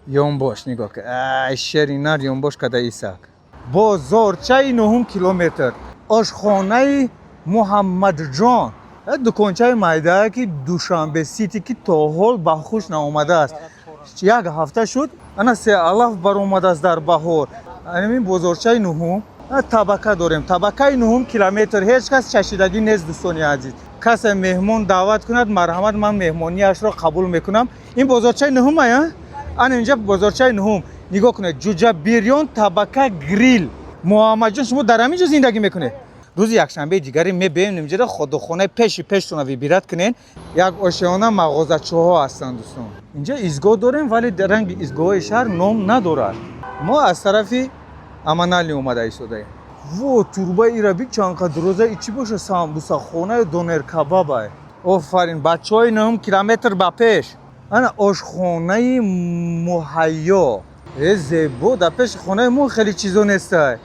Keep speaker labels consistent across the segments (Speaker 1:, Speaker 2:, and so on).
Speaker 1: Ёнбош нигоҳ ки, ай шери нар ёнбош када исак. Бозорчаи нуҳум километр, ошхонаи Муҳаммадҷон, дукончаи майдае, ки Душанбе Сити, ки то ҳол ба хуш наомадааст. Як ҳафта шуд, ана се алаф баромадааст дар баҳор. Анамин бозорчаи нуҳум табака дорем, табакаи нуҳум километр. Ҳеҷ кас чашидагӣ нест, дӯстони азиз. Касе меҳмон даъват кунад, марҳамат, ман меҳмонияшро қабул мекунам. Ин бозорчаи нуҳум ая, ана инҷа бозорчаи нуҳум. Нигоҳ кунед, ҷуҷа бирён, табака, грил. Муҳаммадҷон, шумо дар ҳамин ҷо зиндагӣ мекунед? Рӯзи якшанбеи дигаре мебием инҷода, ходохонаи пеши пештона выбирать кунен. Як ошиёна мағозачиҳо ҳастанд, дӯстон. Инҷа изгоҳ дорем, вале ранги изгоҳҳои шаҳр ном надорад. Мо аз тарафи Аманалӣ омада истодаем. Во, турба ира би, чанд қадр роза. И чӣ боша? Самбусахонаю донер кабабай. Офарин, бачаҳои нуҳум километр, ба пеш! Ана ошхонаи Муҳайё. Э, зебо, дар пеши хонаи мо хеле чизо нестай.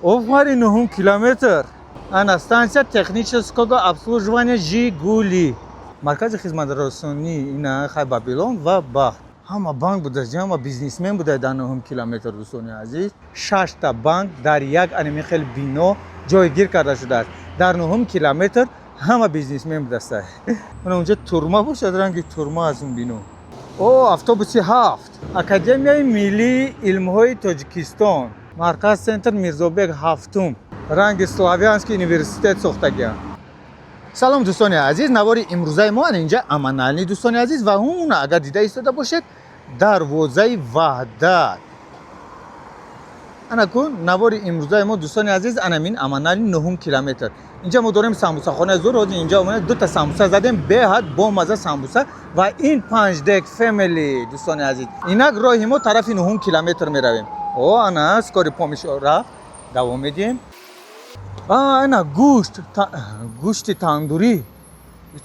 Speaker 1: Офарин, нуҳум километр. Ана станция технического обслуживания Жигули, маркази хизматрасонӣ. Ина хай, Бабилон ва Бахт, ҳама банк будааст, ҳама бизнесмен буда дар нуҳум километр. Дӯстони азиз, шашта банк дар як анами хел бино ҷойгир карда шудааст. Дар нуҳум километр ҳама бизнесмен будааст. Ана унҷа турма бошад, ранги турма аз он бино. О, автобуси ҳафт, Академияи миллии илмҳои Тоҷикистон, марказ, центр, Мирзобек ҳафтум, ранги Славянский университет сохтагиам. Салом, дӯстони азиз! Навори имрӯзаи мо ана инҷа Аманални, дӯстони азиз, ва ҳуна агар дида истода бошед, дарвозаи Ваҳдат. Ана кун, навори имрӯзаи мо, дӯстони азиз, анамин Аманални, нуҳум километр. Инҷа мо дорем самбусахонаи зур. Ҳозир инҷа омада дута самбуса задем, беҳад бомаза самбуса. Ва ин панҷдек фемили. Дӯстони азиз, инак роҳи мо тарафи нуҳум километр меравем. О, ана скорый помощь рафт, давом медиҳем. Ана гӯшт, гӯшти тандурӣ.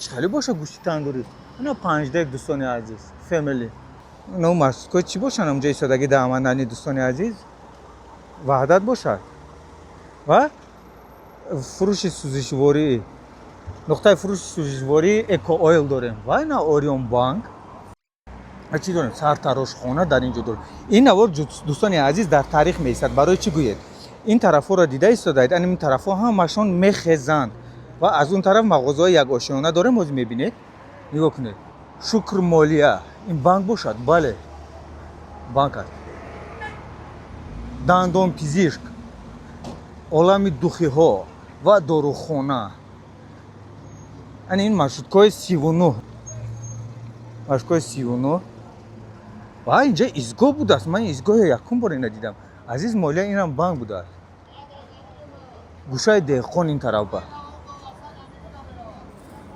Speaker 1: Чӣ хеле боша гӯшти тандурӣ? Ана панҷдек, дӯстони азиз, фемили. Но маршруткои чӣ бошанд онҷа истодагӣ дар Аманални, дӯстони азиз? Ваҳдат бошад ва фурӯши сӯзишворӣ, нуқтаи фурӯши сӯзишворӣ Эко Ойл дорем. Ва ина Орион банк чӣ дорем, сартарошхона дар ин ҷо дорем. Ин навор, дӯстони азиз, дар таърих меистад. Барои чӣ гӯед? Ин тарафҳоро дида истодаед, ан ин тарафҳо ҳамашон мехезанд ва аз он тараф мағозаҳои якошиёна дорем. Ҳозир мебинед, нигоҳ кунед. Шукр молия, ин банк бошад? Бале, банк аст. Дандонпизишк, олами духиҳо ва дорухона. Ани ин маршруткои 39, маршруткои 39. Ва инҷа изгоҳ будааст. Ман изгоҳи якум бор ина дидам. Азиз молия, инам банк будааст. Гӯшаи деҳқон ин тараф ба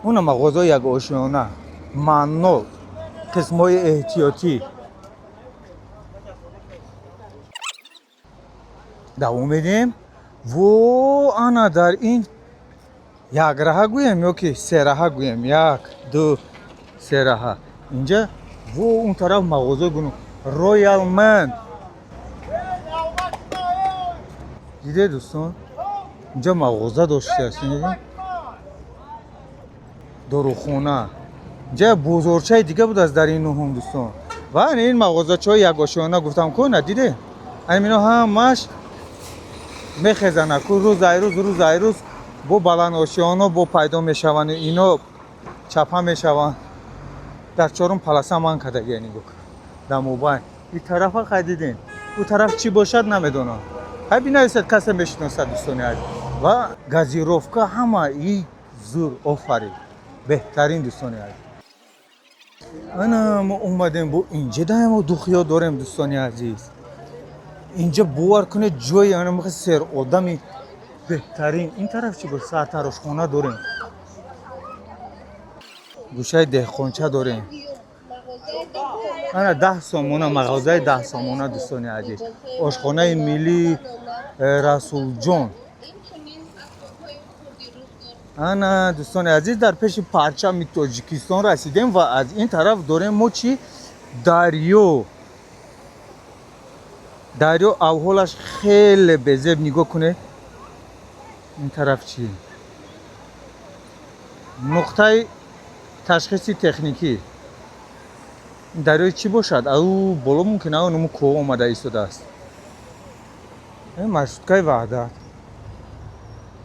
Speaker 1: уна мағозаи якошиёна, маннол, қисмҳои эҳтиётӣ. Давом медиҳем. Во, ана дар ин якраҳа гӯем ё ки сераҳа гӯем? Як, ду, сераҳа. Инҷа во, он тараф мағозаи гуну, Роял Мен. Диде, дӯстон, инҷа мағоза доштааст, дорухона. Инҷа бозорчаи дига будааст дар ин нуҳум, дӯстон. Ва ин мағозачаҳои якошиёна гуфтам ку, на диде? Ани ино ҳамаш мехезанд ку, рӯз ай рӯз, рӯз ай рӯз бо баландошиёно бо пайдо мешаванд, ино чапа мешаванд. Дар чорум полоса ман кардагия, нигоҳ, дар мобайн. И тарафа хай дидем, ӯ тараф чӣ бошад, намедонам. Хай бинависед, касе мешиносад, дӯстони азиз. Ва газировка ҳама и зур. Офарин, беҳтарин, дӯстони азиз. Ана мо омадем, бо инҷа даемо духиё дорем, дӯстони азиз. Инҷа бовар кунед, ҷои ана сер одами беҳтарин. Ин тараф чӣ бош? Сартарошхона дорем, гӯшаи деҳқонча дорем. Ана 10 сомона, мағозаи 10 сомона, дӯстони азиз. Ошхонаи миллии Расулҷон. Ана, дӯстони азиз, дар пеши парчами Тоҷикистон расидем ва аз ин тараф дорем мо чӣ? Дарё. Дарё авҳолаш хеле безеб, нигоҳ кунед. Ин тараф чӣ? Нуқтаи ташхиси техникӣ. Дарёи чӣ бошад? Ау боло мумкин ау нуму кӯҳ омада истодааст. Маршруткаи Ваҳдат.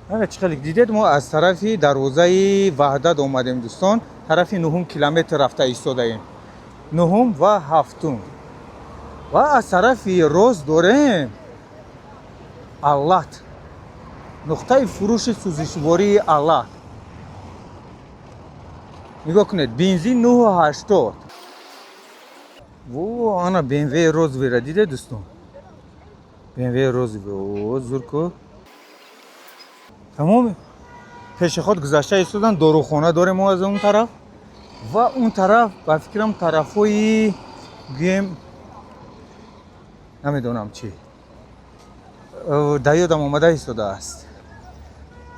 Speaker 1: Ана чӣ хеле дидед, мо аз тарафи дарвозаи Ваҳдат омадем, дӯстон. Тарафи 9 километр рафта истодаем. 9 ва 7. Ва аз тарафи рост дорем Аллат. Нуқтаи фурӯши сӯзишвории Аллат. Нигоҳ кунед, бензин 9,80. Во, ана BMW розовыйра дидед, дӯстон? BMW розовый. О, зурку. Тамом пешеход гузашта истодан, дорухона дорем мо аз он тараф. Ва он тараф, ба фикрам, тарафҳои гӯем, намедонам чӣ. Дар ёдам омада истодааст.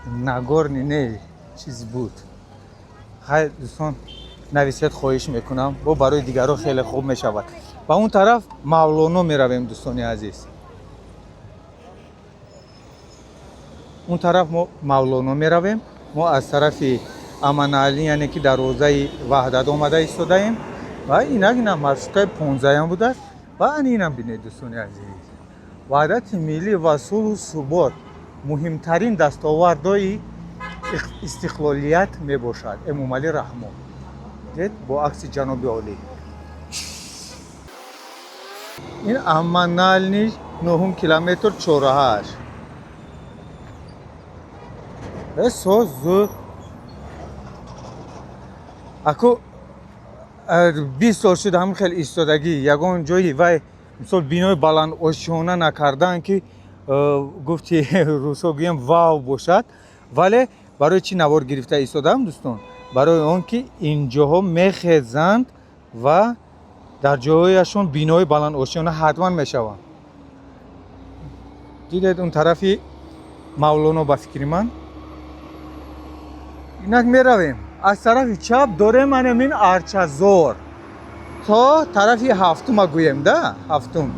Speaker 1: Нагорный не, чиз буд. Хайр, дӯстон, нависед, хоҳиш мекунам, бо барои дигарон хеле хуб мешавад. Ба он тараф Мавлоно меравем, дӯстони азиз. Он тараф мо Мавлоно меравем. Мо аз тарафи Аманалӣ, яъне ки дарвозаи Ваҳдат омада истодаем. Ва инак ина маршруткаи 15 будааст. Ва ани инам бинед, дӯстони азиз. Ваҳдати миллӣ ва сулҳу субот муҳимтарин дастовардҳои истиқлолият мебошад. Эмомалӣ Раҳмон. Дид бо акси ҷаноби олӣ. Ин Аманални 9 километр чораҳаш. Соз зуд. Аку 20 сол шуд ҳамин хел истодагӣ, ягон ҷои вай мисол бинои баландошёна накардан, ки гуфти русҳо гӯем вау бошад. Вале барои чӣ навор гирифта истодам, дӯстон? Барои он ки инҷоҳо мехезанд ва дар ҷойҳояшон бинои баландошёна ҳатман мешаванд. Дидед он тарафи Мавлоно, ба фикри ман. Инак меравем. Аз тарафи чап дорем анамин Арчазор. То тарафи ҳафтума гӯем, да? Ҳафтум.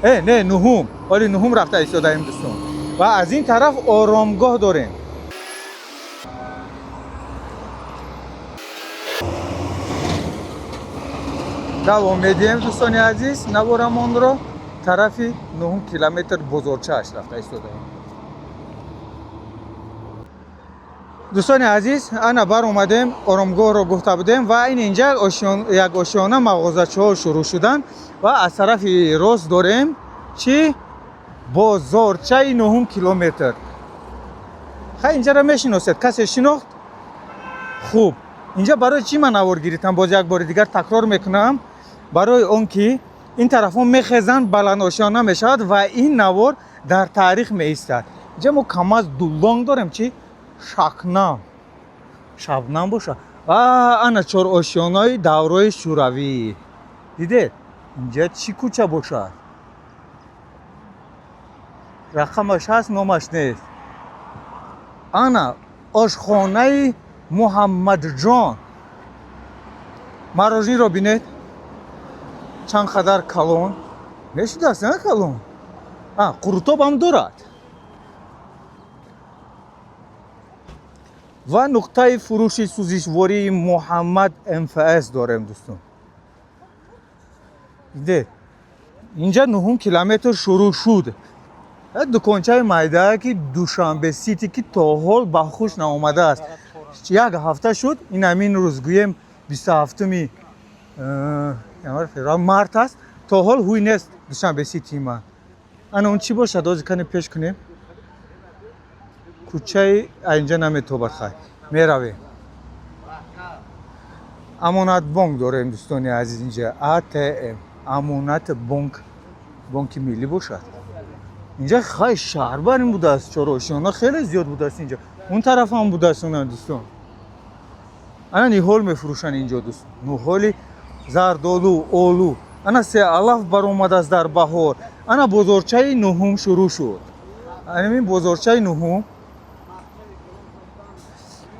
Speaker 1: Не, нуҳум. Оли нуҳум рафта истодаем, дӯстон. Ва аз ин тараф оромгоҳ дорем. Давом медиҳем, дӯстони азиз, наворамонро тарафи 9 километр бозорчааш рафта истодаем. Дӯстони азиз, ана баромадем, оромгоҳро гуфта будем ва ин инҷа як ошёна мағозачаҳо шурӯъ шуданд ва аз тарафи рост дорем чӣ? Бозорчаи 9 километр. Хай, инҷаро мешиносед, касе шинохт? Хуб, инҷа барои чӣ ман навор гирифтам? Боз як бори дигар такрор мекунам, барои он ки ин тарафҳо мехезанд, баландошёна мешавад ва ин навор дар таърих меистад. Инҷа мо КамАЗ дулонг дорем, чӣ? Шакнам. Шабнам боша. Ана чорошёнаи даврои Шӯравӣ. Дидед? Инҷа чӣ кӯча бошад? Рақамаш ҳаст, номаш нест. Ана ошхонаи Муҳаммадҷон. Марожниро бинед. Чанд қадар калон. Мешудааст, на калон? Қурутоб ҳам дорад. Ва нуқтаи фурӯши сӯзишвории Муҳаммад МФС дорем, дӯстон. Дидед? Инҷа 9 километр шурӯъ шуд. Дукончаи майдае ки Душанбе Сити, ки то ҳол ба хуш наомадааст. Як ҳафта шуд, ин ҳамин рӯз гӯем 27 январ, феврал, март аст, то ҳол ҳуй нест Душанбе Сити ман. Ана он чӣ бошад? Ҳозир кане пеш кунем. Кӯчаи инҷа наметобад, хай. Меравем. Амонат бонк дорем, дӯстони азиз, инҷа АТМ, Амонат бонк, бонки миллӣ бошад. Инҷа хай шаҳр бар ин будааст, чорошёна хеле зиёд будааст инҷа. Он тараф ҳам будааст она, дӯстон. Ана ниҳол мефурӯшанд инҷо, дӯст. Ниҳоли зардолу, олу. Ана се алаф баромадааст дар баҳор. Ана бозорчаи нуҳум шурӯъ шуд. Ҳамин бозорчаи нуҳум.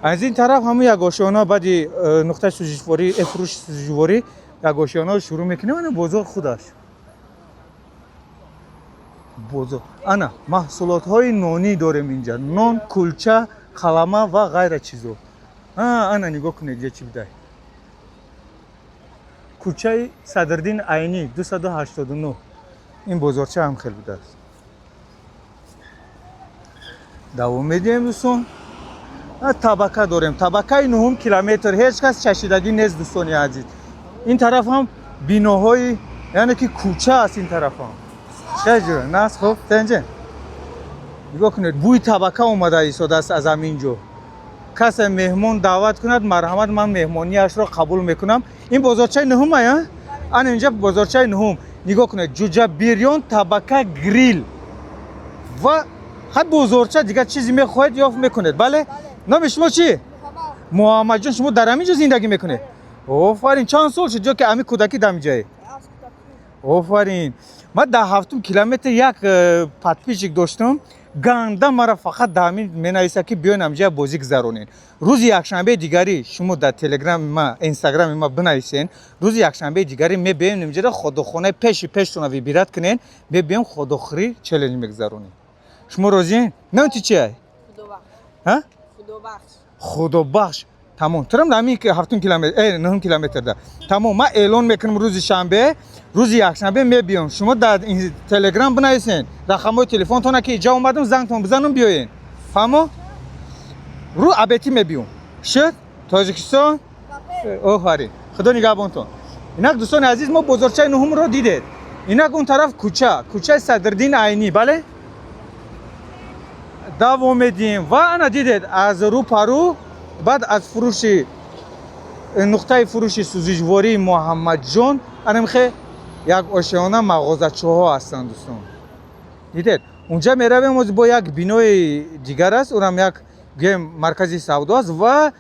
Speaker 1: Аз ин тараф ҳамун як ошёна баъди нуқтаи сӯзишворӣ, фурӯши сӯзишворӣ як ошёнаро шурӯъ мекунем. Ана бозор худаш. Бозор. Ана маҳсулотҳои нонӣ дорем инҷа. Нон, кулча, қалама ва ғайра чизо. Ана нигоҳ кунед, инҷа чӣ будай. Кӯчаи Садриддин Айнӣ, 289. Ин бозорча ҳам хел будааст. Давом медиҳем, дӯстон. Табака дорем, табакаи нуҳум километр. Ҳеҷ кас чашидагӣ нест, дӯстони азиз. Ин тараф ҳам биноҳои, яъне ки кӯча аст. Ин тараф ҳам чаҷура нас. Хуб, тенҷе, нигоҳ кунед, бӯи табака омада истодааст аз ҳамин ҷо. Касе меҳмон даъват кунад, марҳамат, ман меҳмониашро қабул мекунам. Ин бозорчаи нуҳум ая, ана инҷа бозорчаи нуҳум. Нигоҳ кунед, ҷуҷа бирён, табака, грил ва ҳар бозорча. Дигар чизе мехоҳед, ёфт мекунед. Бале, номи шумо чӣ? Муҳаммадҷон. Шумо дар ҳамин ҷо зиндагӣ мекунед? Офарин. Чанд сол шуд ҷо ки ҳамин кӯдакӣ дар ҳамин ҷае? Офарин. Ман дар ҳафтум километр як подписчик доштам, ганда мара фақат дар ҳамин менависа, ки биёен ҳамҷоя бозӣ гузаронен. Рӯзи якшанбеи дигарӣ шумо дар телеграми ма, инстаграми ма бинависен. Рӯзи якшанбеи дигарӣ мебиёем инҷода, ходохонаи пеши пештона выбирать кунен, мебиёем, ходохӯрӣ челлендж мегузаронем. Шумо розиен? Номи чи? Худобахш. Тамом, турам дар ҳамин ҳафтум километр, нуҳум километрда. Тамом, ман эълон мекунам, рӯзи шанбе, рӯзи якшанбе мебиём. Шумо дар телеграм бинависен рақамҳои телефонтона, ки иҷа омадам, зангтон бизанам, биёен. Фаҳмо? Рӯ абетӣ мебиём. Шуд? Тоҷикистон, офарин, худо нигаҳбонтон. Инак, дӯстони азиз, мо бозорчаи нуҳумро дидед. Инак, он тараф кӯча, кӯчаи Садриддин Айнӣ. Бале, давом медиҳем. Ва ана дидед, аз рӯ парӯ, баъд аз фурӯши нуқтаи фурӯши сӯзишвории Муҳаммадҷон, анамихе як ошиёна мағозачоҳо ҳастанд, дӯстон. Дидед, унҷа меравем. Оз бо як бинои дигар аст, урам як гӯем маркази савдо аст ва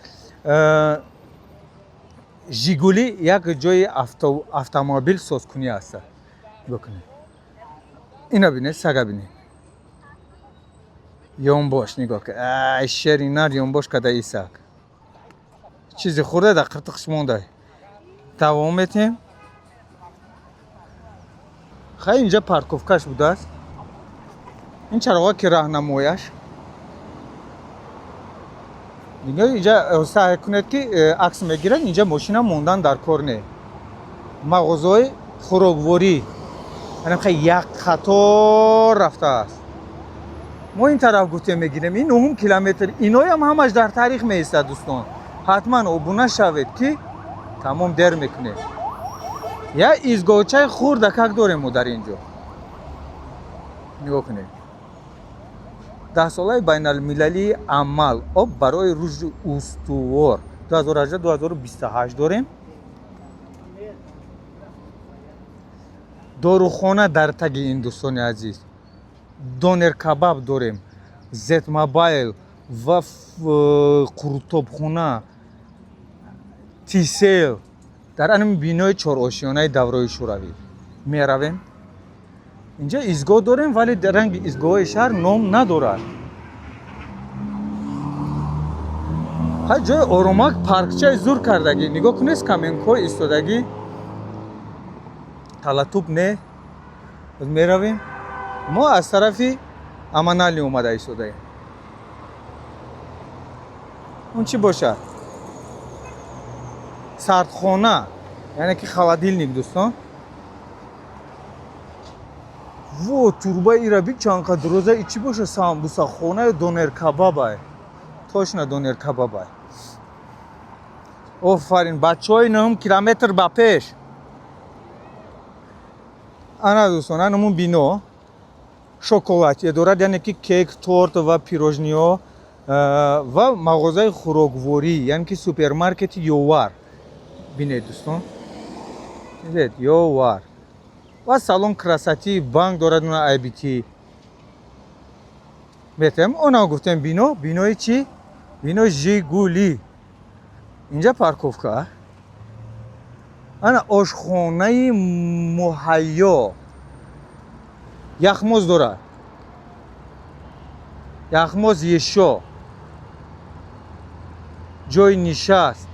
Speaker 1: Жигули, як ҷои автомобил созкунӣ аст. Нигоҳ кунед, ина бинед, сага бинед, ёнбош. Нигоҳ кун, ай шери нар ёнбош када. Исак чизе хӯрда, дар қиртиқш монда. Давом метиҳем. Хай, инҷа парковкаш будааст. Ин чароға ки раҳнамояш. Нигоҳ, инҷа саъй кунед, ки акс мегирад. Инҷа мошина мондан дар кор не. Мағозаҳои хӯрокворӣ анамхай як қатор рафтааст. Мо ин тараф гуфтем, мегирем. Ин нуҳум километр, иноям ҳамаш дар таърих меистад. Дӯстон, ҳатман обуна шавед, ки тамом дер мекунед. Як изгоҳчаи хурдакак дорем мо дар ин ҷо. Нигоҳ кунед, даҳсолаи байналмилалии амал «Об барои рушди устувор» 2018-2028 дорем. Дорухона дар таги ин, дӯстони азиз. Донер кабаб дорем, Зетмобайл ва қурутобхона, Тисел дар анами бинои чорошиёнаи давраи шӯравӣ. Меравем, инҷа изгоҳ дорем, вале ранги изгоҳҳои шаҳр ном надорад. Ҳа, ҷои оромак, паркчаи зур кардагӣ. Нигоҳ кунед, скамейкаҳои истодагӣ, талатуб не. Меравем, мо аз тарафи Аманалӣ омада истодаем. Он чӣ бошад? Сардхона, яъне ки холодильник, дӯстон. Во, турба ира би, чанд қадр роза. И чӣ боша? Самбусахона ё донер кабабай? Точно донер кабабай. Офарин, бачаҳои нуҳум километр, ба пеш! Ана, дӯстон, анамун бино шоколадия дорад, яъне ки кейк, торт ва пирожниҳо ва мағозаи хӯрокворӣ, яъне ки супермаркети Ёвар. Бинед, дӯстон, дидед, Ёвар ва салон красоты, банк дорад, уна IBT метем. Она гуфтем, бино, бинои чӣ? Бинои Жигули. Инҷа парковка. Ана ошхонаи Муҳайё, яхмоз дорад, яхмоз, ешо, ҷои нишаст.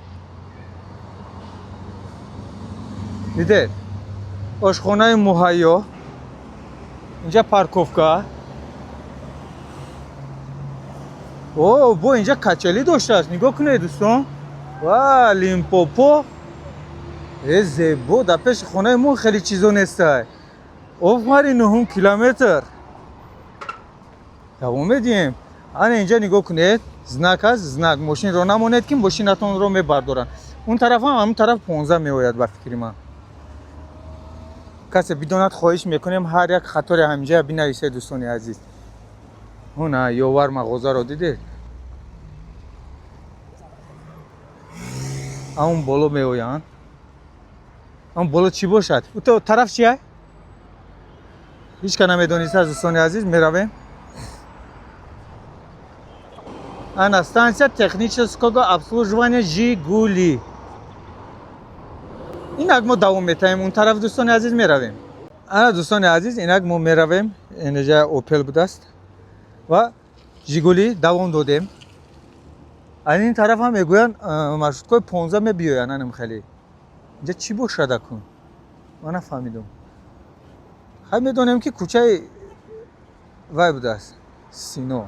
Speaker 1: Дидед, ошхонаи Муҳайё. Инҷа парковка. О, бо инҷа качели доштааст. Нигоҳ кунед, дӯстон, ва Лимпопо. Э, зебо, дар пеши хонаи мо хеле чизо нестай. Офарин, нуҳум километр. Давом медиҳем. Ана инҷа нигоҳ кунед, знак аст, знак. Мошинро намонед, ки мошинатонро мебардоранд. Он тарафам, ҳамон тараф 15 меояд, ба фикри ман. Касе бидонад, хоҳиш мекунем, ҳар як хатори ҳаминҷа бинависед, дӯстони азиз. Ҳуна Ёвар мағозаро дидед? Ҳамон боло меоянд. Ҳамон боло чӣ бошад? То тараф чия? Ҳеҷ ка намедониста, дӯстони азиз, меравем. Ана станция технического обслуживания «Жигули». Инак мо давом метаҳем, он тараф, дӯстони азиз, меравем. Ана, дӯстони азиз, инак мо меравем. Инҷа «Опел» будааст ва «Жигули» давом додем. Аз ин тараф ҳам мегӯянд, маршруткои 15 мебиёянд. Анам хеле инҷа чӣ бошад акун, ман нафаҳмидум. Хай, медонем, ки кӯчаи вай будааст, Сино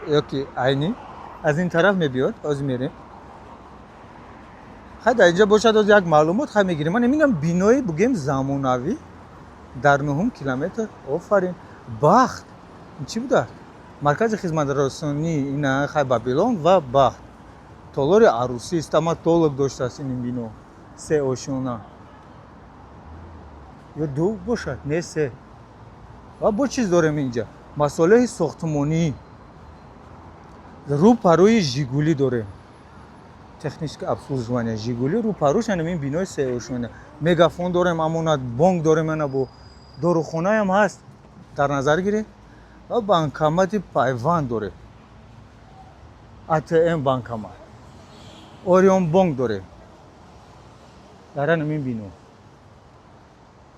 Speaker 1: ёки Айнӣ, аз ин тараф мебиёд. Ҳозир мерем. Хай, дар инҷа бошад, ҳозир як маълумот хай мегирем. Ман намедонам, бинои бугем замонавӣ дар нуҳум километр. Офарин, Бахт, ин чӣ будааст? Маркази хизматрасонӣ ина. Хай, Бабилон ва Бахт, толори арӯсӣ, стоматолог доштааст ин бино. Се ошёна ё ду бошад? Не, се. Ва бо чиз дорем инҷа, масолеҳи сохтмонӣ. Рӯ парӯи «Жигулӣ» дорем, техническое обслуживание «Жигули» рӯ парӯш ин бинои сеошёна. Мегафон дорем, Амонат бонк дорем, ана бо дорухонаям ҳаст, дар назар гиред. Ва банкомати Пайванд дорем, АТМ банкомат Орион бонк дорем дар ҳамин бино.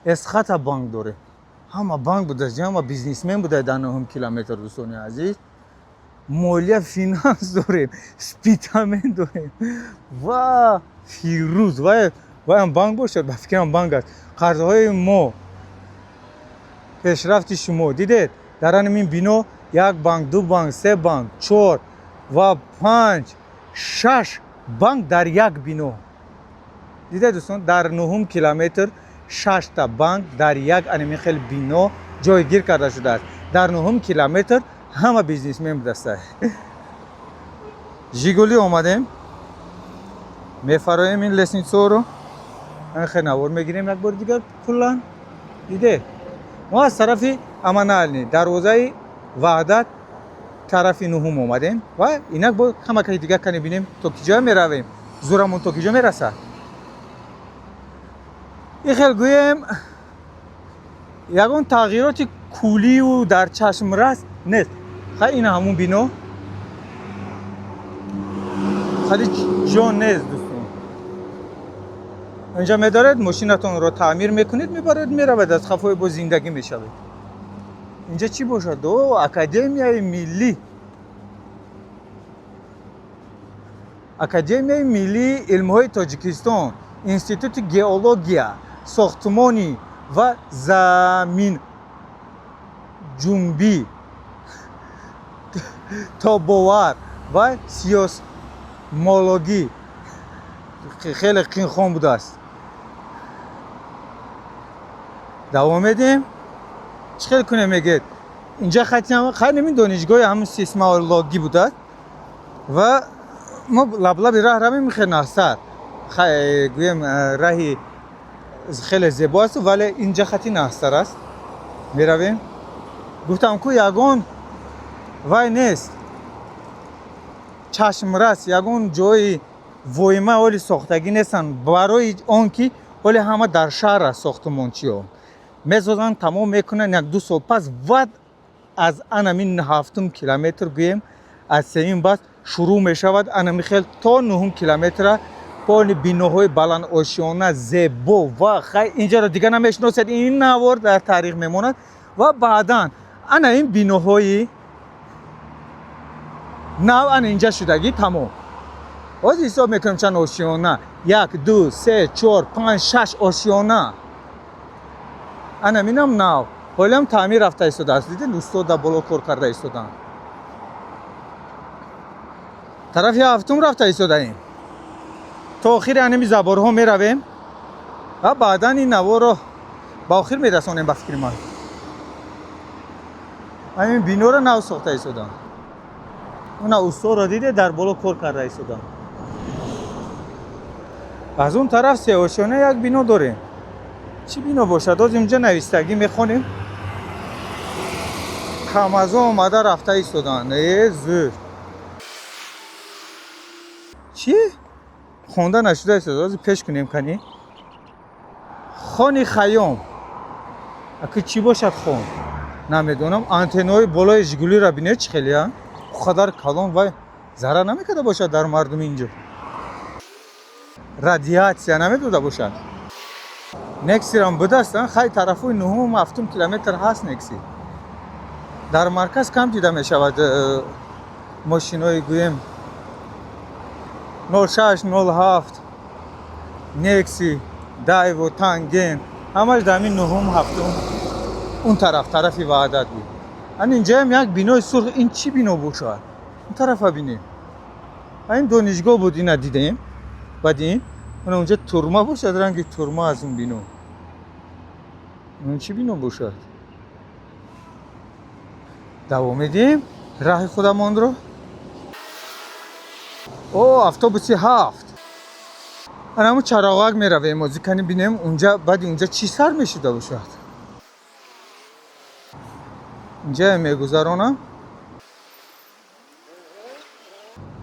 Speaker 1: Эсхата банк дорем. Ҳама банк будааст, ҳама бизнесмен буда дар нуҳум километр, дӯстони азиз. Молия финанс дорем, Спитамен дорем ва Фирӯз. Ваям банк бошад, ба фикрам, банк аст. Қарзҳои мо, пешрафти шумо. Дидед, дар ҳамин бино як банк, ду банк, се банк, чор ва панҷ, шаш банк дар як бино. Дидед, дӯстон, дар нуҳум километр шашта банк дар як анами хел бино ҷойгир карда шудааст. Дар нуҳум километр ҳама бизнесмен будаста. «Жигули» омадем, мефароем ин лестницаро, хел навор мегирем як бори дигар. Куллан диде, мо аз тарафи Аманални, дарвозаи Ваҳдат, тарафи нуҳум омадем ва инак бо камакаи дигар кане бинем, то ки ҷоя меравем, зурамон то ки ҷо мерасад. Ин хел гӯем, ягон тағйироти куллию дар чашмрас нест. Хай, ина ҳамун бино, хали ҷо нест, дӯстон. Инҷа медоред, мошинатонро таъмир мекунед, мебаред, меравед, аз хафои бо зиндагӣ мешавед. Инҷа чӣ бошад? О, Академияи миллӣ, Академияи миллии илмҳои Тоҷикистон, Институти геология, сохтмонӣ ва заминҷунбӣ, тобовар ва сейсмологӣ. Хеле қинхон будааст. Давом медиҳем. Чӣ хел кунем, мегӯед? Инҷа хати хайр, ин донишгоҳи ҳамун сейсмологӣ будааст ва мо лаблаби раҳ равем. Хел нахсар гӯем, раҳи хеле зебо аст, вале инҷа хати нахсар аст. Меравем. Гуфтам ку, ягон вай нест чашмрас, ягон ҷои воима оли сохтагӣ нестанд, барои он ки ҳоли ҳама дар шаҳр аст. Сохтмончиҳо месозанд, тамом мекунанд як ду сол пас. Вад аз анамин ҳафтум километр, гӯем, аз сеюм бас шурӯъ мешавад, анами хел то нуҳум километра поли биноҳои баландошёна, зебо. Ва хай, инҷаро дига намешиносед, ин навор дар таърих мемонад. Ва баъдан ана ин биноҳои нав ана инҷа шудагӣ тамом. Ҳозир ҳисоб мекунем, чанд ошёна: як, ду, се, чор, панҷ, шаш ошёна. Ана минам нав, ҳолиам таъмир рафта истодааст. Дидед, устод дар боло кор карда истодаанд. Тарафи ҳафтум рафта истодаем. То охири анами заборҳо меравем. Ва баъдан ин наворо ба охир мерасонем. Ба фикри ман, ҳамин биноро нав сохта истодам. Уна усторо диде, дар боло кор карда истодам. Аз он тараф сеошёна як бино дорем. Чӣ бино бошад? Оз инҷа навистагӣ мехонем. Камазо омада рафта истоданд. Э, зӯр! Чӣ хонда нашуда истода? Ози пеш кунем. Кани, Хони Хайём. Аки чӣ бошад хон, намедонам. Антеннои болои Жигулиро бинед, чӣ хеле а қадар калон. Вай зарар намекарда бошад дар мардуми инҷо? Радиатсия намедода бошад? Нексирам будаст. Хай, тарафҳои нуҳум, ҳафтум километр ҳаст Некси. Дар марказ кам дида мешавад мошинои, гӯем, 06, 07, Некси, Дайво, Танген, ҳамаш дар ҳамин нуҳум, ҳафтум, он тараф, тарафи Ваҳдат буд. Ан инҷаям як бинои сурх. Ин чӣ бино бошад? Он тарафа бинем. Ин донишгоҳ буд, ина дидем. Баъд ин ана унҷа турма бошад, ранги турма аз он бино. Он чӣ бино бошад? Давом медиҳем раҳи худамонро. О, автобуси 7. Анаму чароғак меравем. Озӣ кани бинем, унҷа, баъди унҷа чӣ сар мешуда бошад. Инҷая мегузаронам.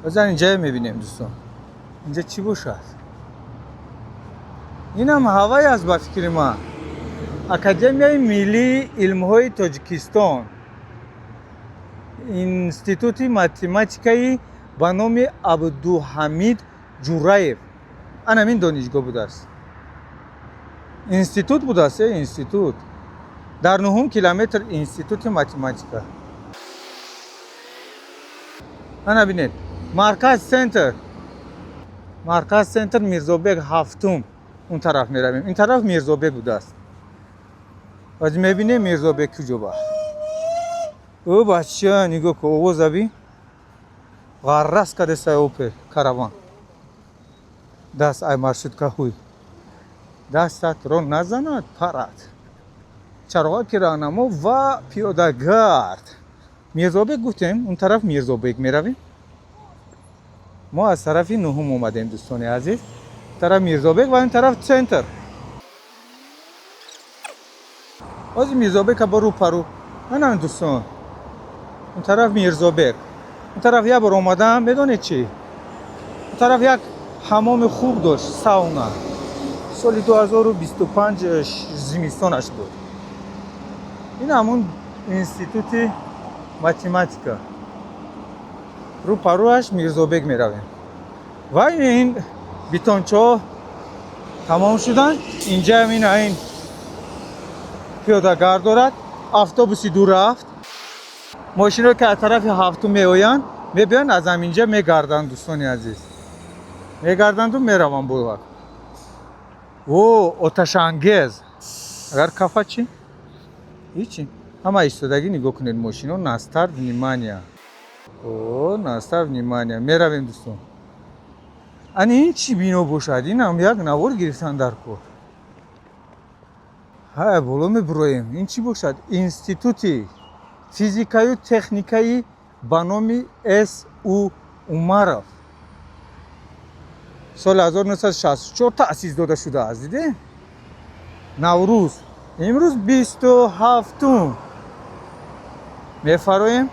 Speaker 1: Базан инҷая мебинем, дӯстон. Инҷа чӣ бошад? Инам ҳавай аст, ба фикри ман. Академияи миллии илмҳои Тоҷикистон, Институти математикаи ба номи Абдуҳамид Ҷураев. Анамин донишгоҳ будааст, институт будааст. Институт дар нуҳум километр, институти математика. Ана бинед, марказ, центр, марказ, центр, Мирзобек ҳафтум. Он тараф меравем. Ин тараф Мирзобек будааст. Баъд мебинем, Мирзобек куҷо ба. Ӯ бача, нигоҳ ку, овоза би, ғаррас кадесай Опел Караван. Даст ай маршрутка ҳуй, дастатро назанад, парад. Чароғаки раҳнамо ва пиёдагард. Мирзобек гуфтем, он тараф Мирзобек меравем. Мо аз тарафи нуҳум омадем, дӯстони азиз. Тараф Мирзобек ва ин тараф центр. Ҳозир Мирзобека бо рӯпарӯ. Анам, дӯстон, он тараф Мирзобек. Он тараф як бор омадам. Медонед чӣ? Он тараф як ҳамоми хуб дошт, сауна. Соли 2025 зимистонаш буд. Ин ҳамун институти математика, рӯпарӯаш Мирзобек меравем. Ва ин бетончаҳо тамом шуданд. Инҷаам ина ин пиёдагард дорад. Автобуси ду рафт. Мошиное ки аз тарафи ҳафтум меоянд, мебиёянд, аз ҳаминҷа мегарданд, дӯстони азиз, мегарданду мераванд бовар. О, оташангез агар кафа чӣ? Ҳичи, ҳама истодагӣ. Нигоҳ кунед, мошино. На старт, внимание! О, на старт, внимание! Меравем, дӯстон. Ани ин чӣ бино бошад? Инам як навор гирифтан дар кор. Ҳая, боло мебуроем. Ин чӣ бошад? Институти физикаю техникаи ба номи С У Умаров соли 1964 таъсис дода шудааст. Диде, Наврӯз имрӯз 27-ум. Мефароем.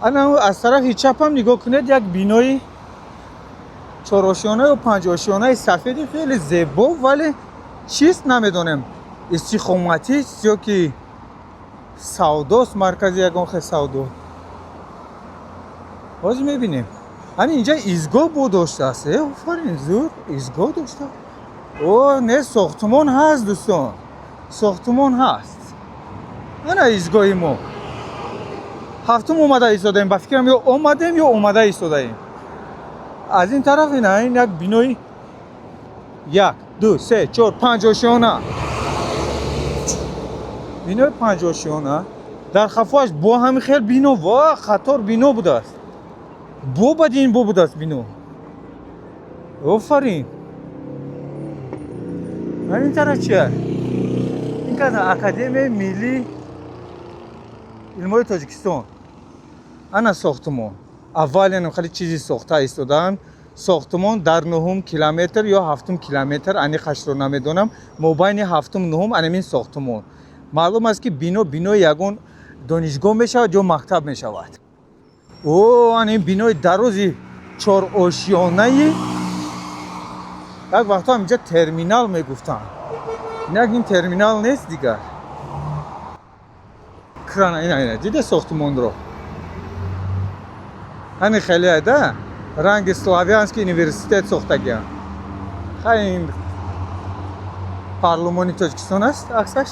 Speaker 1: Ана аз тарафи чапам нигоҳ кунед, як бинои чорошёна ё панҷошёнаи сафеди хеле зебо, вале чист, намедонем: истиқоматист ё ки савдост, маркази ягон хел савдо. Ҳозир мебинем. Ани инҷа изгоҳ бо доштааст. Э, офарин, зур изгоҳ дошта. О, не, сохтумон ҳаст, дӯстон, сохтумон ҳаст. Ана изгоҳи мо. Ҳафтум омада истодаем, ба фикрам, ё омадем, ё омада истодаем. Аз ин тараф ина ин як бинои як, ду, се, чор, панҷошёна, бинои панҷошёна. Дар хафоаш бо ҳамин хел бино ва қатор бино будааст. Бо баъди ин бо будааст бино. Офарин! Ин тараф чия? Ин када Академияи миллии илмҳои Тоҷикистон. Ана сохтумон. Аввал хеле чизи сохта истодаанд. Сохтумон дар нуҳум километр ё ҳафтум километр, аниқашро намедонам, мобайни ҳафтум, нуҳум анамин сохтумон. Маълум аст, ки бино бинои ягон донишгоҳ мешавад ё мактаб мешавад. О, ана ин бинои дарози чорошёнаи, як вақтҳо ҳаминҷа терминал мегуфтанд. Инак, ин терминал нест дигар. Крана, ина, ина, диде сохтумонро? Ани хеле да ранги Славянский университет сохтагиам. Хай, ин парлумони Тоҷикистон аст аксаш.